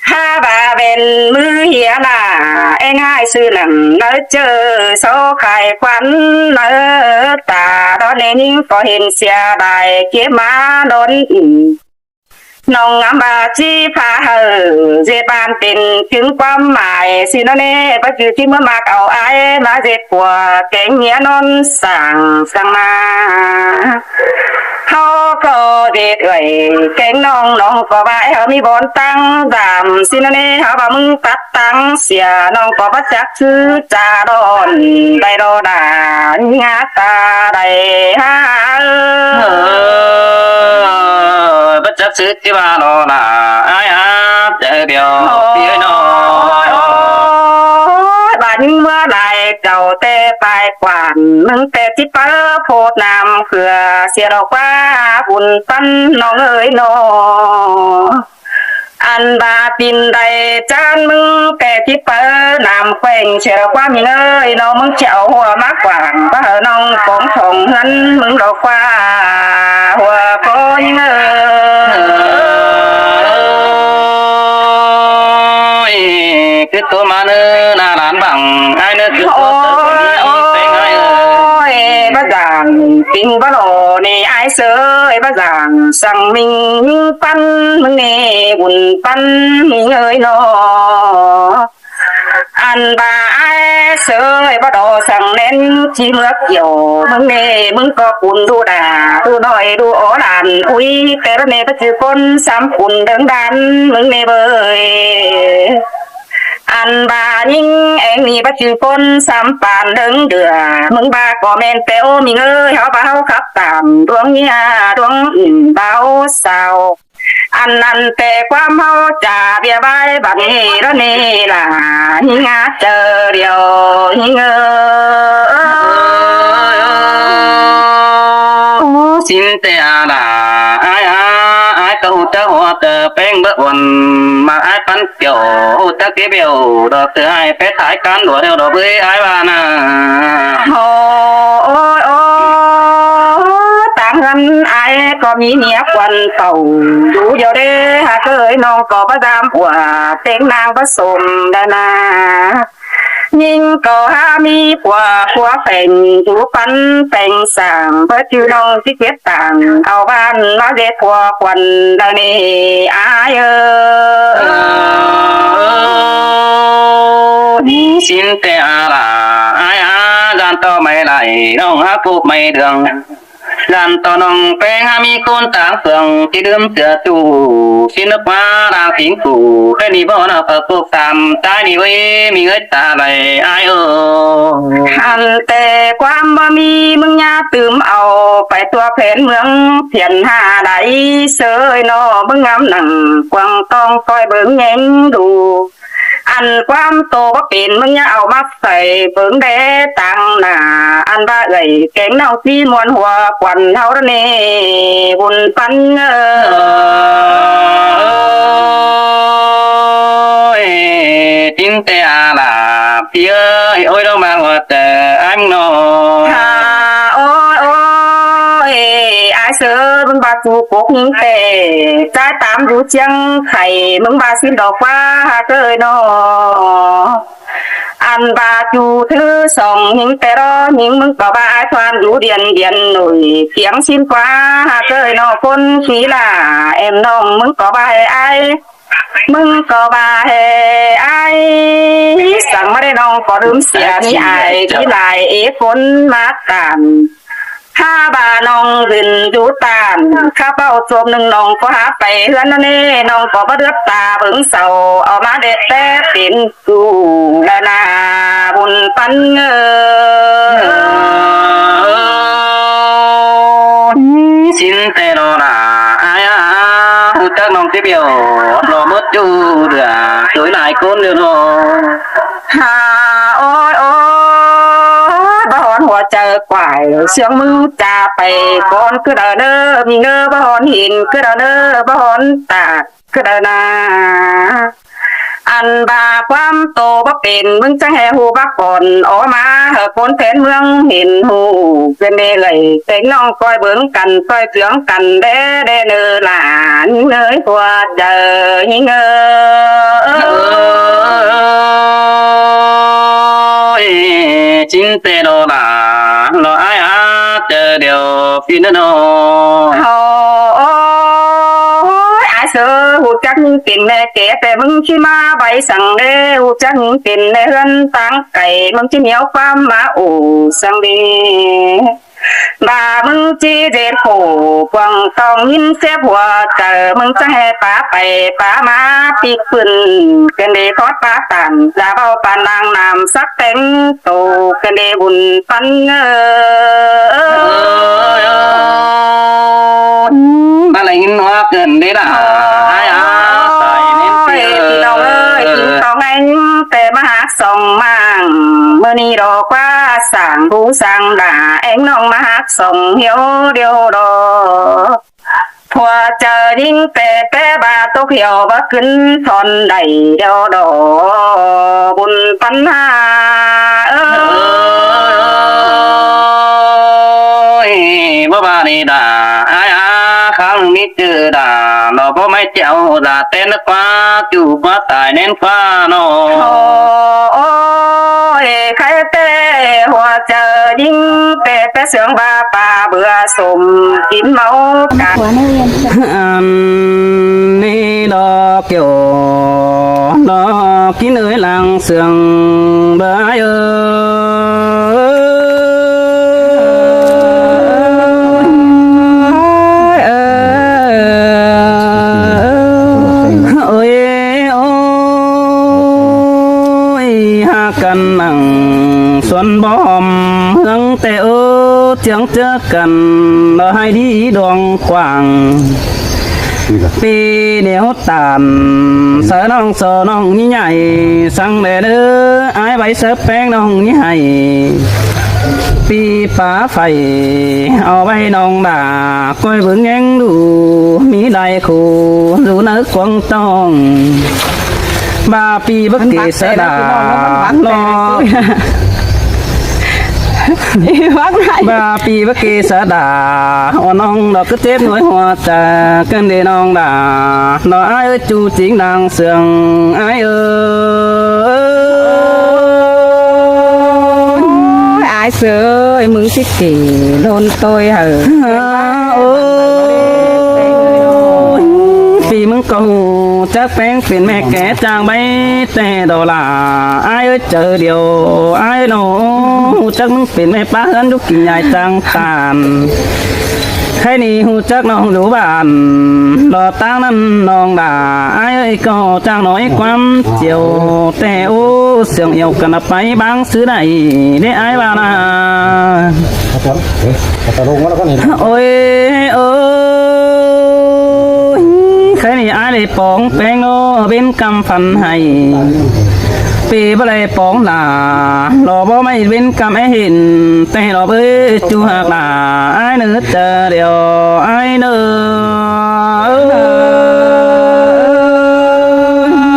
Hả ꞌva ꞌvén ꞌmứ hía lả, ꞌéng ải sư nẳng nớ ꞌchớ so khai khuăn nớ ta, đo ꞌnị ꞌnhính ꞌcọ hên sia đai kiếp ꞌmá đón ꞌnị. ꞌNọng ngắm ꞌva ꞌchí pha hảư ꞌdệt bản pên chứng ꞌquám mai, ꞌsịn ꞌnọ ꞌnị, báu chứ ꞌchí ꞌmứa ꞌmặc au ải ꞌmá ꞌdệt pua kéng ꞌnhía ꞌnón sảng săng ꞌna. ꞌHáu ꞌcọ ꞌdệt ơi kéng ꞌnọng, ꞌnọng ꞌcọ ꞌva ꞌhứ ꞌmí bón ꞌtáng dam ꞌsịn ꞌnớ ꞌnê, ꞌhứ ꞌva ꞌmứng tắt ꞌtáng sia, ꞌnọng ꞌcọ báu chắc ꞌsứ ꞌchạ đón đảy lo đa, ꞌnhá ta đảy hả. Ơ, báu chắc ꞌsứ ꞌchí ꞌva lo đa, ải hả, ꞌchớ điêu, ôi, ꞌpi ơi ꞌnọng. Ôi, ôi, ꞌva ꞌnhính ꞌmứa lai chảu ꞌtẹ pay quan, ꞌmứng ꞌtẹ ꞌchí páo phốt nam khưa, sia lo ꞌquá bun ꞌpắn ꞌnọng ơi ꞌnọ. Ăn ꞌva tin đảy chăn ꞌmứng ꞌtẹ ꞌchí páo nam kheng, sia lo ꞌquá ꞌmí ơi ꞌnọ, ꞌmứng chảu hua ꞌmá quảng, ꞌva hảư ꞌnọng cóng song ꞌhướn, ꞌmứng lo ꞌquá hua ꞌcọ ꞌnhính ơi. Ôi, cứ ꞌtố ꞌmá ꞌnớ ꞌna lan bảng, ải ꞌnớ cứ ꞌtố ꞌtớ ꞌnị, ôi, ôi, ꞌpéng ải ơi. Báu dàng, ꞌpính báu lo ꞌnị ải ꞌsới, báu dàng, săng ꞌmính ꞌpắn ꞌmứng ꞌnị, bun ꞌpắn ꞌmí ơi ꞌnọ. Ăn ꞌva ải ꞌsới báu đo săng ꞌnén ꞌchí ꞌmứa kiẻo, ꞌmứng ꞌnị ꞌmứng ꞌcọ cun ꞌlụk đa, ꞌlụk ꞌnọi ꞌlụk ó lan, ui, ꞌtẹ báu ꞌnị báu chứ ꞌcốn sam cun đớng đan, ꞌmứng ꞌnị ꞌvới. Ăn ꞌva ꞌnhính ꞌéng ꞌnị báu chứ ꞌcốn sam păn đớng đưa, ꞌmứng ꞌva ꞌcọ ꞌmen ꞌtẹ ꞌô ꞌmí ơi, ꞌháu ꞌva ꞌháu khắp tam ꞌluống ꞌnhá ꞌluống ứn báo sao. Ăn ăn ꞌtẹ ꞌquám ꞌháu chả ꞌviạk ꞌvái bắn ꞌnị ꞌló ꞌnị lả, ꞌnhính ꞌchớ điêu ꞌnhính ơi. Ôi, ôi, ôi. Ôi, ꞌsịn ꞌtẹ a lả, ải a, ải ꞌcọ ꞌhụ ꞌchớ hua ꞌtẹ ꞌpéng báu uôn, ꞌmặc ải ꞌpắn kiẻo, ꞌhụ ꞌchớ ký bẻo, đỏ ꞌtẹ ải pét thái cán đuổi theo đỏ ꞌvới ải ꞌva ꞌna. Ôi, ôi, ôi, ꞌtáng ꞌhướn ải ꞌcọ ꞌmí ꞌmía quan pảu, dú điêu đé hả ꞌcới ꞌnọng ꞌcọ báu dám ua, ꞌtếng ꞌnáng báu sôm đa ꞌna. ꞌNhính ꞌcọ hả ꞌmí pua, pua pheng, dú ꞌpắn pheng sảng, báu chứ ꞌnọng ꞌchí kiếp tảng, au ꞌván ꞌmá ꞌdệt pua quan đa ꞌnị ải ơi. Ơ, ꞌsịn ꞌtẹ a lả, ải a, ꞌdan ꞌto ꞌmạy lai, ꞌnọng hả cốc ꞌmạy đường. ꞌDan ꞌto ꞌnọng ꞌpéng hả ꞌmí ꞌcốn ꞌtáng phường, ꞌchí đưm sia ꞌchu, ꞌchí nớp ꞌmá đang sính củ, ꞌtẹ ꞌnị báu ꞌnọ ꞌcọ cốc tam, ꞌchái ꞌnị ꞌvới ꞌmí ơi ta đảy ải ơi. Ăn ꞌtẹ ꞌquám báu ꞌmí ꞌmứng ꞌnhá tứm au, pay tua phén ꞌmướng phiên hả đảy ꞌsới ꞌnọ, ꞌmứng ngắm nẳng quăng tong ꞌcoi bớng ꞌnhính đu. Ăn ꞌquám ꞌtô báu pên ꞌmứng ꞌnhá au ꞌmá phay bớng đé ꞌtáng nả, ăn ꞌva ơi kéng ꞌnọng ꞌchí ꞌmuôn hua quan ꞌháu ꞌnị bun ꞌpắn ơi. Ôi, ꞌchính ꞌtẹ a lả, ꞌpi ơi, ôi, ꞌlống ꞌmá hua ꞌtẹ ải ꞌnọ. Hả, ôi, ôi, ải ꞌsới, ꞌmứng ꞌva ꞌchu cốc ꞌnhính ꞌtẹ, ꞌchái tam dú ꞌchiếng khay, ꞌmứng ꞌva ꞌsịn đo ꞌquá hả ꞌcới ꞌnọ. Ăn ꞌva ꞌchu thứ song ꞌnhính ꞌtẹ ꞌló ꞌnhính, ꞌmứng ꞌcọ ꞌva ải thoan dú điên điên nổi tiếng ꞌsịn ꞌquá hả ꞌcới ꞌnọ ꞌcốn khí lả em ꞌnọng, ꞌmứng ꞌcọ ꞌva hê ải, ꞌmứng ꞌcọ ꞌva hê ải, săng ꞌmá đé ꞌnọng ꞌcọ đưm sia ꞌnị ải ꞌchí lai ế ꞌcốn ꞌmá tản. Hả ꞌva ꞌnọng ꞌdịn dú tản, khắp au chốm ꞌnưng ꞌnọng ꞌcọ hả pay ꞌhướn ꞌnớ ꞌnị, ꞌnọng ꞌcọ báu đước ta bớng sau, au ꞌmá đét té pên ꞌchu đa ꞌna bun ꞌpắn ơi. ꞌSịn ꞌtẹ ꞌnọ lả, ải a, ꞌhụ chắc ꞌnọng ꞌchí bẻo, lo mớt ꞌchu đưa, ꞌchới lai ꞌcốn đưa ꞌnọ. Hả, ôi, ôi, báu hón hua chaư quải, ꞌsướng ꞌmứng ꞌchạ pay, báu hón cứ đaư ꞌnớ, ꞌmí ꞌnớ, báu hón hên cứ đaư ꞌnớ, báu hón tả cứ đaư ꞌna. Ăn ꞌva ꞌquám ꞌtô báu pên, ꞌmứng chắng hê ꞌhụ bác còn, ók ꞌmá hảư ꞌcốn phén ꞌmướng hên ꞌhụ, ꞌviên đê ꞌlới, kéng ꞌnọng ꞌcoi bớng căn, ꞌcoi chướng căn đé, đé ꞌnớ lả, ꞌnhính ơi, hua chaư ꞌnhính ơi. Ôi, ꞌchính ꞌtẹ ꞌnọ lả, lo ải a, ꞌchớ điêu ꞌpi ꞌnớ ꞌnọ. Ôi, ôi, ải ꞌsới, ꞌhụ chắc ꞌnhính pên ꞌme ké, ꞌtẹ ꞌmứng ꞌchí ꞌmá ꞌvạy săng đé, ꞌhụ chắc ꞌnhính pên ꞌme ꞌhướn ꞌtáng cay, ꞌmứng ꞌchí ꞌnéo ꞌquám ꞌmá ổ săng đé. ꞌVa ꞌmứng ꞌchí ꞌdệt khổ cuông tong ꞌnghín ꞌsép hua chaư ꞌmứng ꞌchắng ꞌhê pá pay pá ꞌmá ꞌpịk ꞌpưn, ꞌcợn đi thót pá tản dá báu pán đang nam sắc téng tô, ꞌcợn đi bun pắn ơ. ꞌMá đảy ꞌnghín ꞌhua ꞌcợn đi đa. Ôi, ải á, ꞌpi ꞌnọng ơi, kin tong ꞌéng ꞌtẹ ꞌmá hák song ꞌmáng, ꞌmự ꞌnị đo ꞌquá sảng bú sảng đa, ꞌéng ꞌnọng ꞌmá hák song hiếu điêu đo. Hua chaư ꞌnhính ꞌtẹ ꞌpé ba tốc hiếu báu ꞌcứn thon đảy điêu đo, bun pắn ha. Ơ. Ôi, báu ba đi đa, ải á, kháng ꞌmí ꞌchư đa, ꞌnọ báu ꞌmí chẻo đa, ꞌtến ꞌquá, ꞌchu ꞌquá tai ꞌnén ꞌquá ꞌnọ. Ôi, khay ꞌtẹ hua chaư ꞌnhính ꞌtẹ ꞌpé sương ba pa bưa sôm kín máu cạn. Ăn ꞌnị đo kiêu, đo kín ơi lăng sương ba ơi. Ôi, ôi, hák căn nẳng xuân bom hương ꞌtẹ ơ, ꞌchương ꞌchớ căn ꞌlọ ꞌhại đi đong quảng. ꞌPi ꞌnéo tản, sáư ꞌnọng so ꞌnọng ꞌnị ꞌnhại, săng đe ꞌnớ, ải ꞌvạy sáư ꞌpéng ꞌnọng ꞌnị ꞌhại. ꞌPi pá phay, au ꞌvạy ꞌnọng đa, ꞌcoi bớng ꞌnhắng đu, ꞌmí lai khổ, dú ꞌnớ cuông tong. ꞌVa ꞌpi báu kể sáư đa, ꞌnọ. ꞌVa ꞌpi báu kể sáư đa, ơ ꞌnọng đo ꞌcứ chếp ꞌnọi hua chaư, ꞌcợn đi ꞌnọng đa, ꞌnọ ải ơi ꞌchu chính đang sương, ải ơi. Ôi, ải sương ơi, ꞌmứng ꞌchí kỉ ꞌlôn ꞌtội hảư. Ôi, ꞌpi ꞌmứng ꞌcọ hảư chắc ꞌpéng pên ꞌmẹ ké chang báu ꞌtẹ đo đa. Ải ơi chaư điêu, ải ꞌnọ, hảư chắc ꞌmứng pên ꞌmẹ pá ꞌhướn dú kin ꞌnhại chang tản. Khay ꞌnị hảư chắc ꞌnọng dú bản, đo ꞌtáng ꞌnặn ꞌnọng đa. Ải ơi ꞌcọ chang ꞌnọi ꞌquám chiêu ꞌtẹ ô, sương iêu căn ꞌnạp pay báng ꞌsứ đảy, đé ải ꞌva ꞌnạ. Ôi, ôi, khay ꞌnị ải đảy póng ꞌpéng ꞌnọ, bến căm phăn hảư. ꞌPi báu đảy póng đa, ꞌlọ báu ꞌmạy bến căm é hên, ꞌtẹ ꞌlọ bới ꞌchu hák đa, ải ꞌnớ chaư điêu, ải ꞌnớ.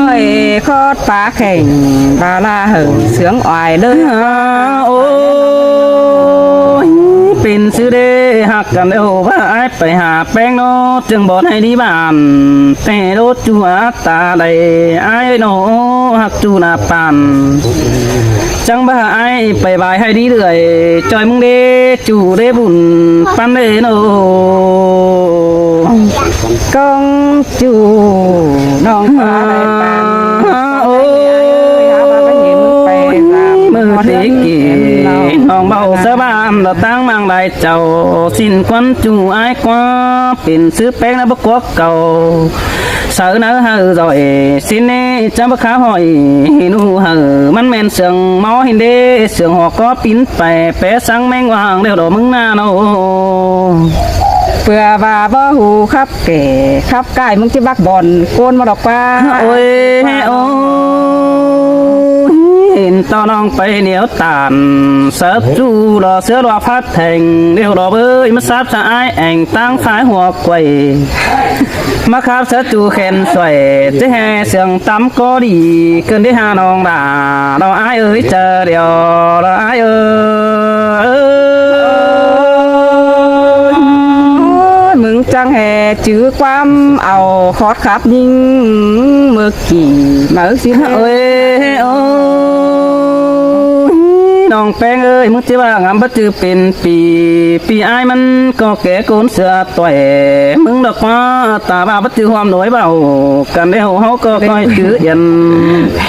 Ôi, khót pá khẻng, ba la hảư, sương oai đới. Ôi, pên ꞌsứ đé hák căn điêu, ꞌva ải pay hák ꞌpéng ꞌnọ, ꞌchương bón hảư đi bản, ꞌtẹ đốt ꞌchu hák ta đảy, ải ꞌnọ hák ꞌchu ꞌnạp păn. Chắng ꞌva ải pay ꞌvạy hảư đi đưởi, ꞌchoi ꞌmứng đé ꞌchu đé bun păn đé ꞌnọ. Công chủ nong pá đảy păn. Ôi, ꞌmự té kỉ ꞌnọng báu sáư bản, đo ꞌtáng ꞌmáng lai chảu, ꞌsịn quan chủ ải ꞌquá, pên ꞌsứ ꞌpéng ꞌnạ báu cuốc cảu. Sáư ꞌnớ hảư doi, ꞌsịn ꞌnị chắng báu khá hỏi, hên ꞌhụ hảư, ꞌmắn ꞌmen sương ꞌmo hên đé, sương hua ꞌcó pín pay, pé săng ꞌmeng ꞌváng điêu đo ꞌmứng ꞌnạ ꞌnọ. ꞌPưa ꞌva báu ꞌhụ khắp kẻ, khắp ꞌcại ꞌmứng ꞌchí bắc bòn, ꞌcốn ꞌmá đo ꞌquá. Ôi, ôi, hên ꞌto ꞌnọng pay ꞌnéo tản, sáư ꞌchu đo ꞌsứa đo phát thẻng, điêu đo bới, ꞌmá sáp sa ải ẻng ꞌtáng phái hua quay. ꞌMá khắp sáư ꞌchu khen xuay, ꞌchí ꞌhê sương tắm có đi, ꞌcợn đi ha ꞌnọng đa, đo ải ơi chaư điêu, đo ải ơi. Ôi, ꞌmứng chắng ꞌhê chứ ꞌquám au khót khắp ꞌnhính ꞌmự kỉ máư ꞌsịn. Ôi, ôi. ꞌNọng ꞌPéng ơi, ꞌmứng ꞌchí ꞌva ngắm báu ꞌchư pên pi, pi ải ꞌmắn ꞌcọ kẻ ꞌcốn sửa tuai. ꞌMứng đa ꞌquá ta ꞌva báu ꞌchư ꞌhuôm nối bảo căn ꞌlẹo ꞌháu ꞌcọ ꞌcoi chứ yên.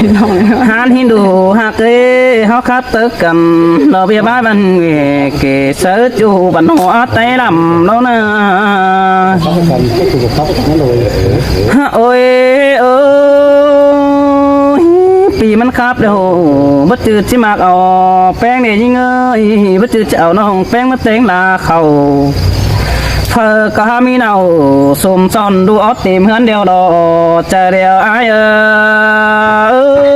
ꞌNọng hán hín đu ꞌhặc ơi, ꞌháu khắp tớc căn, nó ꞌviạk bái băn ꞌnị kẻ sáư ꞌchu băn ꞌhọa ꞌtẹ lăm ꞌlẹo ꞌna. Ôi, ôi, pi ꞌmắn khắp ꞌlẹo, báu ꞌchư ꞌchí ꞌmặc au ꞌPéng ꞌnị ꞌnhính ơi, báu ꞌchư ꞌchí au ꞌnọng ꞌPéng ꞌmá ꞌtếng la khảu. Phaư ꞌcọ hák ꞌmí nau sôm son đu ót têm ꞌhướn điêu đo, chả điêu ải ơi. Ôi,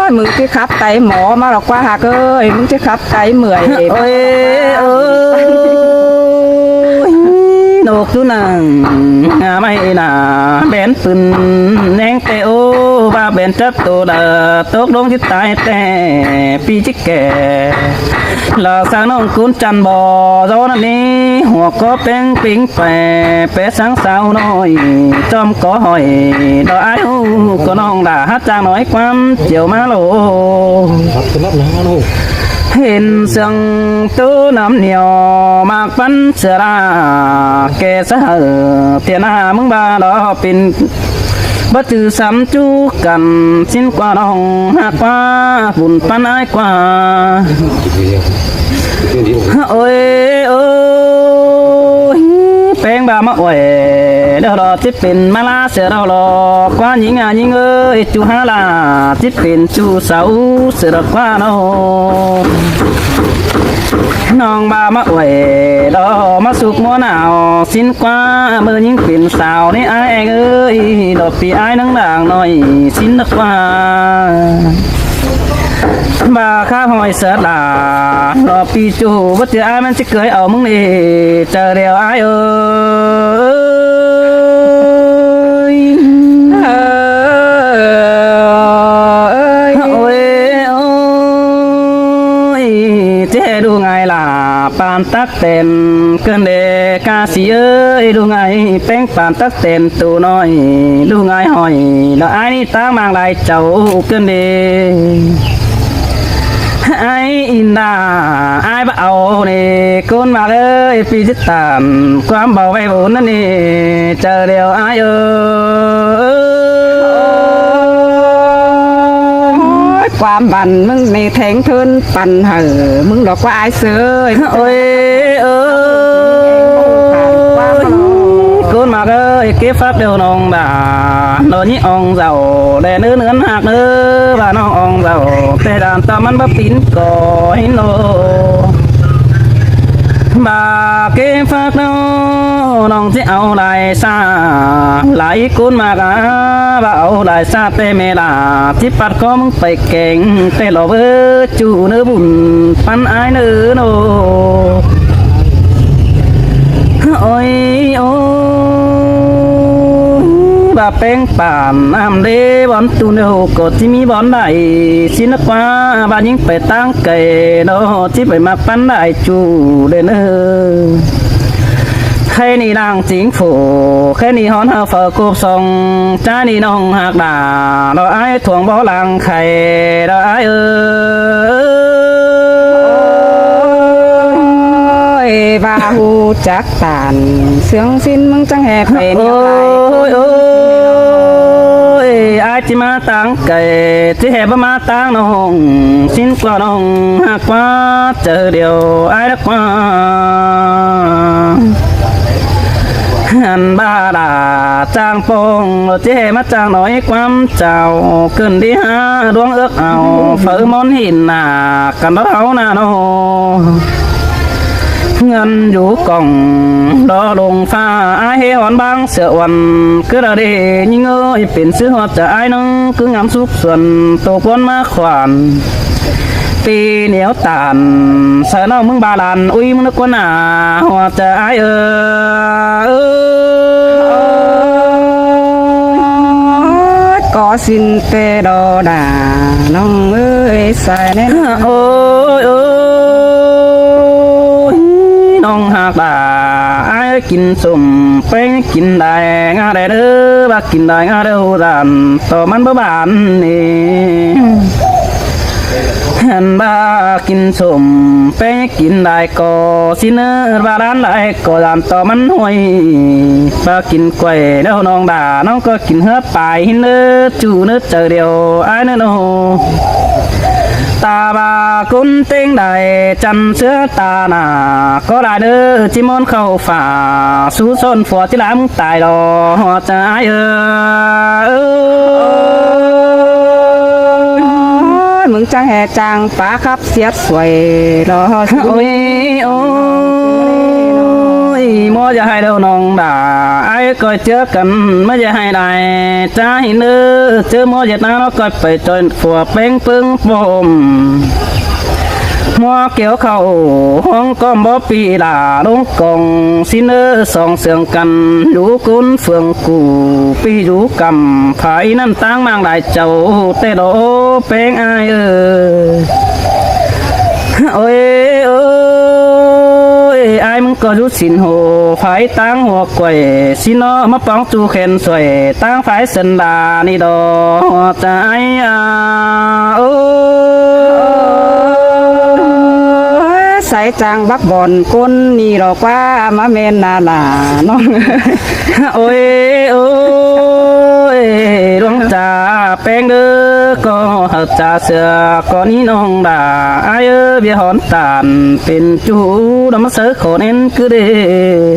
ꞌmứng ꞌchí khắp tay mỏ ꞌmá lỏ ꞌquá ꞌhặc ơi, ꞌmứng ꞌchí khắp tay mưởi. Ôi, ôi, ꞌnộc ꞌchu nẳng, ꞌmá ꞌmạy nả, bén pưn, ꞌnéng ꞌtẹ ô, ꞌva bén chắp tô đa, tốc đống ꞌchí tai ꞌtẹ, pi ꞌchí kẻ. Lỏ sang ꞌnọng ꞌcốn chăn bò, gió ꞌnặn ꞌnị, hua ꞌcọ ꞌpéng pính pé, pé sáng sao ꞌnọi, ꞌchom ꞌcọ hỏi, đỏ ải ꞌhụ, ꞌcọ ꞌnọng đa hák chang nói ꞌquám chiêu ꞌmá ꞌlẹo. Hên sương ꞌtứ năm ꞌnịu, ꞌmặc ꞌpắn sửa đa, kẻ sáư hảư, thiện ꞌna ꞌmứng ꞌva đỏ pên, báu ꞌchư sắm ꞌchu căn, ꞌsịn ꞌquá ꞌnọng ꞌhặc ꞌquá, bun ꞌpắn ải ꞌquá. Ôi, ôi, ꞌPéng ꞌva ꞌmá uối, đa đo ꞌchí pên ꞌmá ꞌlạ sửa đa lo, ꞌquá ꞌnhính a ꞌnhính ơi, ꞌchu hák ꞌlạ, ꞌchí pên ꞌchu sáu sửa đa ꞌquá ꞌnọ. ꞌNọng ꞌva ꞌmá uối, đo ꞌmá sụk ꞌmúa nảo, ꞌsịn ꞌquá, ꞌmự ꞌnhính pên sáo ꞌnị ải ꞌeng ơi, đo pi ải ꞌnăng đang ꞌnọi, ꞌsịn đa ꞌquá. ꞌVa khắp hỏi sửa đa, đo pi ꞌchu, báu ꞌchư ải ꞌmắn ꞌchí ꞌcới au ꞌmứng ꞌnị, chả điêu ải ơi. Ôi, ôi, ôi, ꞌchí ꞌhế đu ngải lả, păn tắc tẻn, ꞌcợn đê ca sĩ ơi, đu ngải ꞌPéng păn tắc tẻn tu ꞌnọi, đu ngải hỏi, đa ải ꞌnị táng mang lai chảu, ꞌcợn đê. Ải in đa, ải báu au ꞌnị, ꞌcốn ꞌmặc ơi, pi ꞌchí tản, ꞌquám báu ꞌvạy bôn ꞌnặn ꞌnị, chả điêu ải ơi. Ôi, ꞌquám băn ꞌmứng ꞌnị théng thưn păn hảư, ꞌmứng lỏ ꞌquá ải sưới. Ôi, ôi, ꞌcốn ꞌmặc ơi, kếp pháp điêu ꞌnọng đa, nó ꞌnhí ong dảu, đe ꞌnứ ꞌnưn ꞌhặc ꞌnứ, ꞌva ꞌnọng ong dảu, ꞌtẹ đan ta ꞌmắn báu pính ꞌcọ hín ꞌnô. ꞌVa kếp pháp ꞌnọng ꞌnọng ꞌchí au lai sa, lai ꞌcốn ꞌmặc a, ꞌva au lai sa ꞌtẹ ꞌme đa, ꞌchí pắt ꞌcó ꞌmứng pay keng, ꞌtẹ lo báu ꞌchu ꞌnớ bun, ꞌpắn ải ꞌnớ ꞌnô. Ôi, ôi, ꞌva ꞌPéng păn ꞌnặm đé bón tu ꞌnêu ꞌcọ ꞌchí ꞌmí bón đảy, ꞌsịn ꞌnớ ꞌquá, ꞌva ꞌnhính pay ꞌtáng cay, nó ꞌchí pay ꞌmặc ꞌpắn đảy ꞌchu đen ơ. Khay ꞌnị lăng chính phủ, khay ꞌnị hón hao phaư cộp song, ꞌchái ꞌnị ꞌnọng ꞌhặc đa, đo ải thuông bó lăng khay, đo ải ơi. Ôi, ꞌva ꞌhụ chắc tản, sương ꞌsịn ꞌmứng chắng ꞌhế pay ꞌnéo lai. Ôi, ôi, ải ꞌchí ꞌmá ꞌtáng cay, ꞌchí ꞌhế báu ꞌmá ꞌtáng ꞌnọng, ꞌsịn ꞌquá ꞌnọng ꞌhặc ꞌquá, chả điêu ải đa ꞌquá. Ăn ꞌva đa chang pông, ꞌchí ꞌhế ꞌmá chang nói ꞌquám chảu, ꞌcợn đi hák đuống ước ao, phaư ꞌmón hên nả, căn đót ꞌháu nả ꞌnọ. Ngăn dú cỏng, đo lông pha, ải ꞌhế hón bang sửa uôn, ꞌcứ đa đê, ꞌnhính ơi, pên ꞌsứ ꞌhọt chả ải ꞌnưng, ꞌcứ ngắm súp suôn, tô ꞌcốn ꞌmá khoản. Ti ꞌnéo tản, sáư ꞌnọng ꞌmứng ba lan, ui ꞌmứng ꞌnớ ꞌquá nả, ꞌhọt chả ải ơ. Ôi, có xin tê đo đà, ꞌnọng ơi, sai ꞌnê. Ôi, ôi, ôi, ꞌnọng hả Đa ai kin sôm peng kin đai ngá đai đơ, ba kin đai ngá đơ hu dan to măn bơ ban ni. Hăn ba kin sôm peng kin đai ko xin ơ ba đan đai ko dan to măn huai. Ba kin quay đơ nong đa nong ko kin hớp pai hin ơ chu ơ chaư điêu ai ơ nô. Ta ba cún têng đai chăn sứa ta nả, có đai đơ chi môn khâu phả, sú sôn phua chi lắm tai lo, hoa cha ai ơ. Ôi, mưng chang hè chang pá khắp siết xuôi lo. Ôi, ôi, mô ya hai đâu nong đa, ai coi trước cần, mô ya hai đai, cha hin ơ, chứ mô ya ta nó coi phải trời phua peng pưng pôm. Mô kéo khâu, hông con bó pi đa, lông còng, xin ơ, song sương căn, lũ cún phường củ, pi lũ cằm, phải năn táng mang đai châu, tê đô peng ai ơ. Ôi, ôi, ai mưng có rút xin hồ, phải táng hoa quẩy, xin nó mă póng chu khen xuẩy, táng phải sân đà ni đò, hoa cha ai à, ôi. Ôi, sai chang bắc bòn côn ni đò qua, má men nà là nó. Ôi, ôi, luông cha peng đơ, có hợp cha sửa, có ni nong đa, ai ơ, bia hòn tàn, pên chu, đâm sớ khổ nên cứ đê.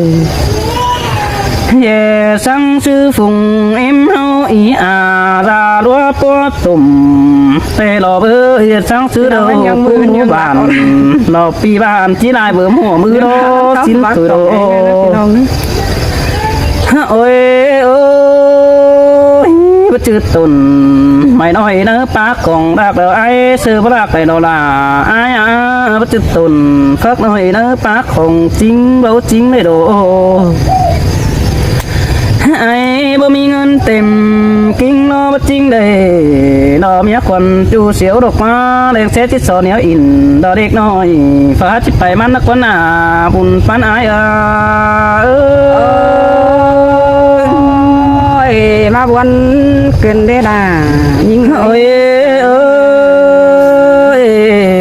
Ye sang sư phùng em hâu ý à, ra lúa pua tùm, tê lò bơ, ye sang sư đâu, cũng mũ bàn, lò pi bàn, chỉ lại bơ mùa mưa đó, xin cử đồ. Ôi, ôi, bất chư tùn, mày nói nớ pá khổng đạc đờ ai, sư bác đài đó là ai à, bất chư tùn, phác nói nớ pá khổng chính, báu chính này đồ. Ai bơ mi ngân têm, kinh nó bất chính đây, nó mía khuẩn chu siêu độc hóa, đèn xe chít so néo in, đó đếc nói, phá chít phải mắn nó khuẩn à, bùn pán ai à. Ôi, má buôn cơn đê đà, nhưng ôi, ôi,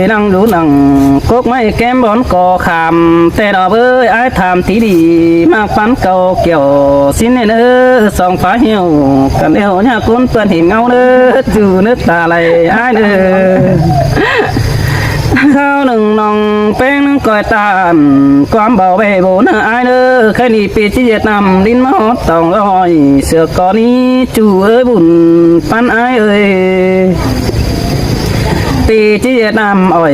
năng lũ năng cốc mây kem bón cỏ khảm, tê đỏ bơi ai tham tí đi, mạc pán cầu kiểu, xin nên ơ, song phá hiệu, cần đeo nhà cún tuần hình ngau nơ, chu nơ ta lầy ai nơ. Khao nưng nòng peng nưng coi tàn, quám bảo vệ bố nơ ai nơ, khai ni pi chi Việt Nam, đin má hót tòng ơi, sửa có ni chu ơi bùn pán ai ơi. Pi chi Việt Nam ỏi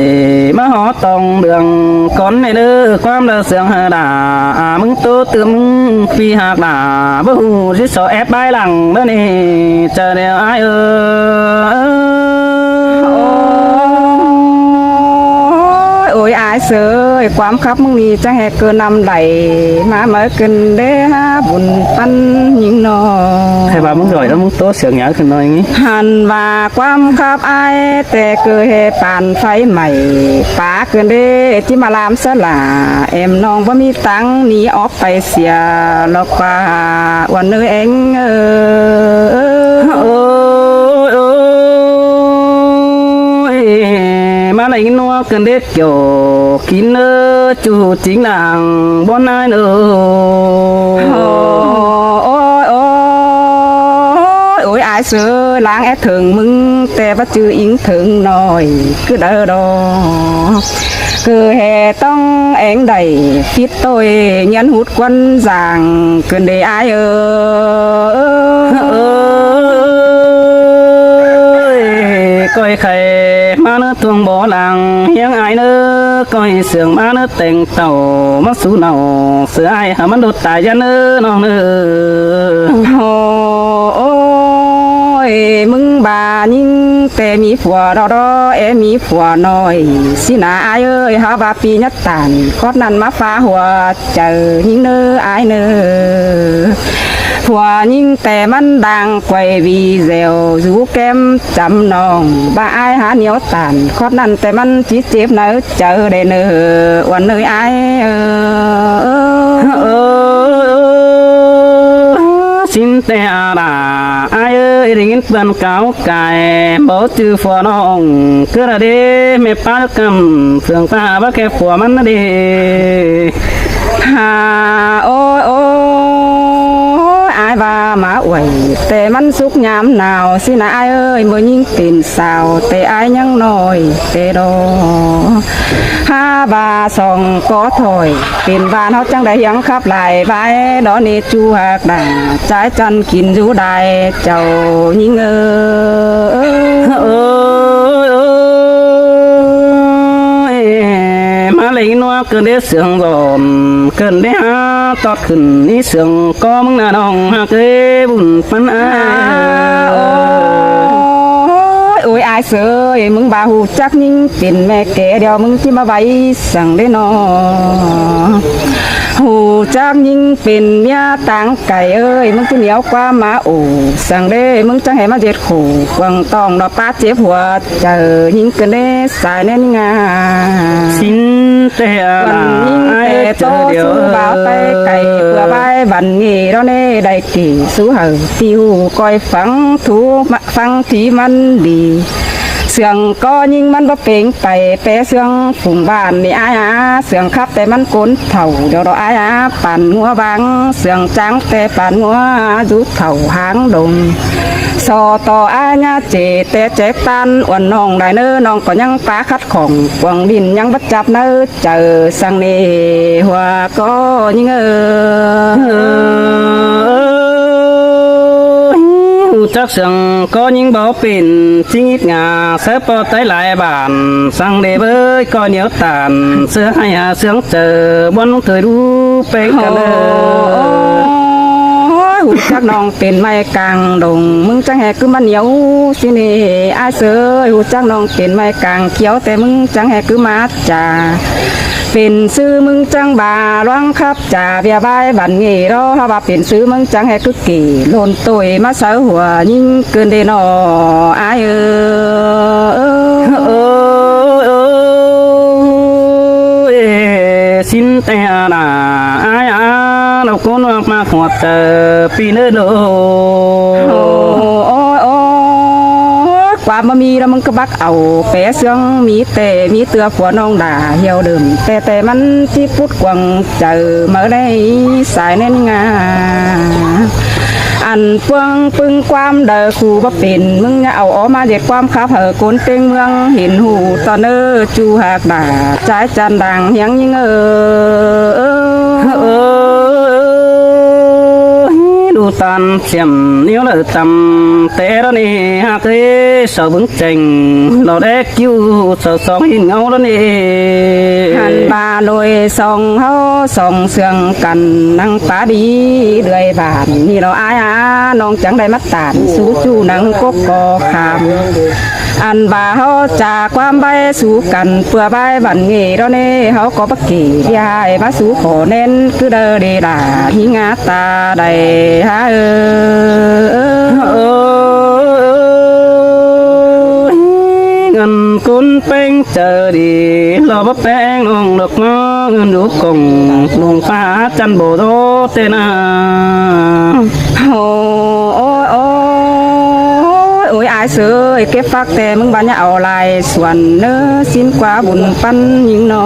má hót tòng đường, con này nơ, quám đơ sướng hơ đà, à, mưng tô tư mưng phi hạc đà, bơ hù dí so ép bái lặng, bơ nì, chờ đèo ai ơi. Ôi, ôi, ai sớ, quám khắp mưng ni, chang hè cơ năm đảy, má mơ cơn đê há bùn păn nhính nò. Hay bà mưng giỏi lắm, mưng tốt sướng nhớ cơn nói. Hẳn và quám khắp ai, tê cơ hè pàn pháy mảy, pá cơn đê, tí mà làm sớ là, em nong bơ mi tăng, ni óp pay sia, lộc qua, uan nơi anh ơi. Ôi, ôi, ôi, má lành nua cơn đê kiểu kín nơ chu chính làng bón ai nơ. Ôi, ôi, ôi, ai sớ láng é thường mưng, tê bắt chư ính thường nòi, cứ đơ đo. Cứ hè tong éng đảy, phít tôi, nhắn hút quân giàng, cơn đê ai ơ. Ơi, coi khay, má nơ tuông bó làng, hiếng ai nơ, coi sướng má nơ têng tàu, má sú nàu, sửa ai hả mắn đột tài dân nơ, nong nơ. Ôi, mưng bà nhính tê mí phua đó đó, é mí phua nòi, xin à ai ơi, hả bà pi nhất tản, khót năn má phá hùa, chư nhính nơ ai nơ. Phua ꞌnhính ꞌtẹ ꞌmắn đang quay video dú kem chăm ꞌnọng, ꞌva ải hák ꞌnéo tản khót ꞌnặn ꞌtẹ ꞌmắn ꞌchí chếp nả chaư đảy ꞌnớ uôn ꞌnới ải ơ. Ơ, ơ, ơ, ꞌsịn ꞌtẹ a đa, ải ơi, đảy ꞌnghín ꞌpưn cáo cai, báu ꞌchư phua ꞌnọng, ꞌcứ đa đế, ꞌme ꞌpá căm, sương ta báu khe phua ꞌmắn đế. Ha, ôi, ôi, ải ꞌva ꞌmá uối, ꞌtẹ ꞌmắn súc ꞌnhám nảo, ꞌsịn ꞌnớ ải ơi, ꞌmưa ꞌnhính pên sáo, ꞌtẹ ải ꞌnhắng ꞌnọi, ꞌtẹ đó. Ha, ꞌva song ꞌcọ thôi, pên ꞌván ꞌháu chắng đảy hiếng khắp lai, ꞌvái đó ꞌnị ꞌchu ꞌhặc đa, ꞌchái chăn kin dú đai, chảu ꞌnhính ơ. Ơ, ơ, ơ, ơ, ơ, ꞌmá lêng ꞌnua ꞌcợn đế sương dọn, ꞌcợn đế hák tót khửn ꞌnị sương ꞌcọ ꞌmứng ꞌna ꞌnọng ꞌhặc ới bun ꞌpắn ải. Ôi, ôi, ải ꞌsớ ơi, ꞌmứng ꞌva ꞌhụ chắc ꞌnhính pên ꞌme ké điêu ꞌmứng ꞌchí ꞌmá ꞌvạy săng đế ꞌnọ. ꞌHụ chắc ꞌnhính pên ꞌmía táng cai ơi, ꞌmứng ꞌchí ꞌnéo ꞌquám ꞌmá ổ săng đế, ꞌmứng chắng ꞌhế ꞌmá ꞌdệt khổ quảng tỏng đó ꞌpá chếp hua chaư ꞌnhính ꞌcợn đế sai ꞌnén ꞌnhính a. ꞌSịn ꞌtẹ a đa, ꞌnhính ải ơi, ꞌtẹ chaư tô điêu su báo tay cai, ꞌpưa ꞌvái ꞌvắn ꞌnị đó ꞌnị đảy kỉ su hảư ꞌpi ꞌhụ ꞌcoi phắng thú ꞌmá, phắng thí ꞌmắn đi. Sương ꞌcọ ꞌnhính ꞌmắn báu pêng pay, pé sương phung ꞌván ꞌnị ải a, sương khắp ꞌtẹ ꞌmắn ꞌcốn thảu, điêu đó ải a, păn ꞌngúa ꞌváng, sương chắng ꞌtẹ păn ꞌngúa, dú thảu háng đông. So to ải ꞌnhá chê ꞌtẹ chép ꞌtan, uôn ꞌnọng đảy ꞌnớ, ꞌnọng ꞌcọ ꞌnhắng ꞌpá khắt khỏng, quảng đin ꞌnhắng bắt chắp ꞌnớ, chaư săng ꞌnị hua ꞌcọ ꞌnhính ơ. Ơ, ꞌhụ chắc sương ꞌcọ ꞌnhính báu pên, ꞌchí ꞌngít ngả, sáư ꞌpo tay lai bản, săng đế bới ꞌcọ ꞌnéo tản, ꞌsớ ꞌhại ha sương chaư, ꞌmuôn ꞌlống thời đu pêng căn ơ. Ôi, ꞌhụ chắc ꞌnọng pên ꞌmạy cang đông, ꞌmứng chắng ꞌhế ꞌcứ ꞌmá ꞌnéo ꞌsịn ꞌnị, ải ꞌsớ ơi, ꞌhụ chắc ꞌnọng pên ꞌmạy cang khiêu ꞌtẹ ꞌmứng chắng ꞌhế ꞌcứ ꞌmá chả. Pên ꞌsứ ꞌmứng chắng ꞌva ꞌluống khắp chả ꞌviạk ꞌvái ꞌvắn ꞌnị đó, ꞌhứ ꞌva pên ꞌsứ ꞌmứng chắng ꞌhế ꞌcứ kỉ ꞌlộn ꞌtội ꞌmá sáư hua ꞌnhính ꞌcợn đế ꞌnọ ải ơ. Ơ, ơ, ơ, ơ, ꞌsịn ꞌtẹ a đa, ải a, ꞌlụk ꞌcốn ꞌmặc ꞌmặc ꞌhuột chaư ꞌpi ꞌnớ đô. Ôi, ôi, ôi, ꞌquám ꞌmá ꞌmí đó ꞌmứng ꞌcọ bác au pé sương ꞌmí ꞌtẹ, ꞌmí ꞌtưa phua ꞌnọng đa hiêu đơm ꞌtẹ, ꞌtẹ ꞌmắn ꞌchí pút quảng chaư máư đảy sai ꞌnén ꞌnhính a. Ăn ꞌpuông ꞌpứng ꞌquám đaư khu báu pên, ꞌmứng ꞌnhá au ók ꞌmá ꞌdệt ꞌquám khắp hảư ꞌcốn ꞌtếng ꞌmướng hên ꞌhụ ꞌtọn ꞌnớ, ꞌchu ꞌhặc đa, ꞌchái chăn đang hiếng ꞌnhính ơ. Ơ, ơ, ơ, ơ, đu ꞌtan siêm ꞌnéo lả tăm ꞌtẹ đó ꞌnị, ꞌhặc ới, sau bướng chêng, lo đé ꞌcứu, sau song hên ꞌngáu đó ꞌnị. Hăn ꞌva ꞌlới song ꞌháu song sương căn, ꞌnăng pá đi đuôi bản ꞌnị lo ải a, ꞌnọng chắng đảy ꞌmá tản sú ꞌchu ꞌnăng cốc ꞌcọ kham. Ăn ꞌva ꞌháu chả ꞌquám ꞌvạy sú căn ꞌpưa ꞌvái ꞌvắn ꞌnị đó ꞌnị, ꞌháu ꞌcọ báu kỉ đi ải ꞌmá sú khổ ꞌnén ꞌcứ đaư đi đa ꞌnhính a ta đảy hả ơ. Ơ, ơ, ngăn ꞌcốn ꞌpéng chaư đi, lo báu ꞌpéng ꞌnọng ꞌlụk ꞌmá, ngăn đu cỏng ꞌlung pá chăn bổ dô ꞌtẹ ꞌna. Ôi, ôi, ôi, ôi, ải ꞌsớ ơi, kếp phák ꞌtẹ ꞌmứng ꞌva ꞌnhá au lai suôn ꞌnớ, ꞌsịn ꞌquá bun ꞌpắn ꞌnhính ꞌnọ.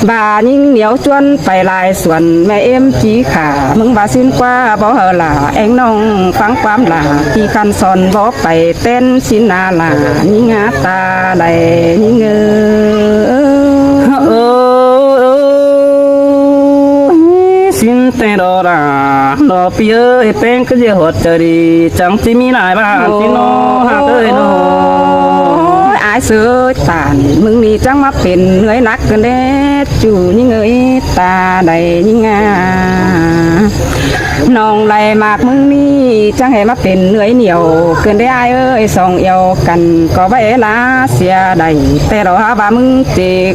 ꞌVa ꞌnhính ꞌnéo ꞌchuôn pay lai suôn, ꞌme ꞌếm ꞌchí khả, ꞌmứng ꞌva ꞌsịn ꞌquá báu hảư lả, ꞌéng ꞌnọng ꞌphắng ꞌquám lả, ꞌchí khăn son báu pay ꞌtến ꞌsịn ꞌna lả, ꞌnhính a ta đảy ꞌnhính ơ. Ơ, ơ, ơ, ơ, ơ, ꞌsịn ꞌtẹ đó đa, lo ꞌpi ơi, ꞌpéng ꞌcứ ꞌdệt ꞌhuột chaư đi, chắng ꞌchí ꞌmí lai bản ꞌsịn ꞌnọ, ꞌhặc ơi ꞌnọ. Ôi, ải ꞌsớ ơi, tản ꞌmứng ꞌnị chắng ꞌmá pên ꞌngới nắc ꞌcợn đế, ꞌchu ꞌnhính ơi, ta đảy ꞌnhính a. ꞌNọng lai ꞌmặc ꞌmứng ꞌnị chắng ꞌhế ꞌmá pên ꞌngới ꞌnéo ꞌcợn đế ải ơi, song eo căn ꞌcọ báu é ꞌlạ sia đảy, ꞌtẹ lo hả ꞌva ꞌmứng ꞌchí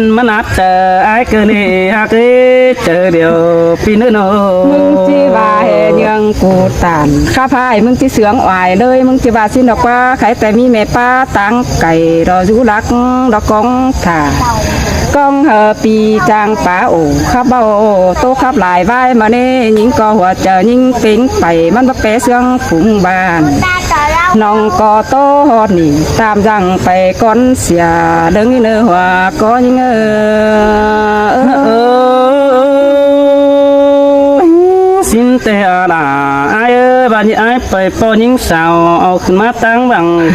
ꞌmắn át ꞌchớ ải ꞌcọ ꞌnị ꞌhặc ꞌchớ điêu ꞌpi ꞌnớ ꞌnớ. ꞌMứng ꞌchí ꞌva ꞌhế ꞌnhương ꞌcụ tản khắp ải, ꞌmứng ꞌchí sướng oai ꞌlới, ꞌmứng ꞌchí ꞌva ꞌsịn ꞌnọ ꞌquá khay té ꞌmí ꞌme ꞌpá táng cảy đó dú lắc đó cóng thả. Cóng hơ ꞌpi chang pá ổ khắp báu ꞌtố khắp lai ꞌvái ꞌmá ꞌnê, ꞌnhính ꞌcọ hua ꞌchớ ꞌnhính ꞌpéng pay ꞌmắn báu pé ꞌsướng phung bản. ꞌNọng ꞌcọ ꞌtố ꞌhọt ꞌnị tam dăng pay cón sia, đơng ꞌnị ꞌnớ hua ꞌcọ ꞌnhính ơ. Ơ, ơ, ơ, ơ, ꞌsịn té a đa, ải ơi, ꞌva ꞌnị ải pay ꞌpo ꞌnhính sao au khửn ꞌmá táng bang,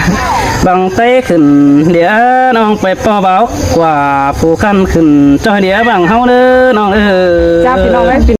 bang té khửn ꞌlẹo ꞌnọng pay ꞌpo báo ꞌquá phủ khăn khửn ꞌchoi ꞌlẹo bang ꞌháu ꞌnớ ꞌnọng ơ. Chắp ꞌpi ꞌnọng ới, ꞌpi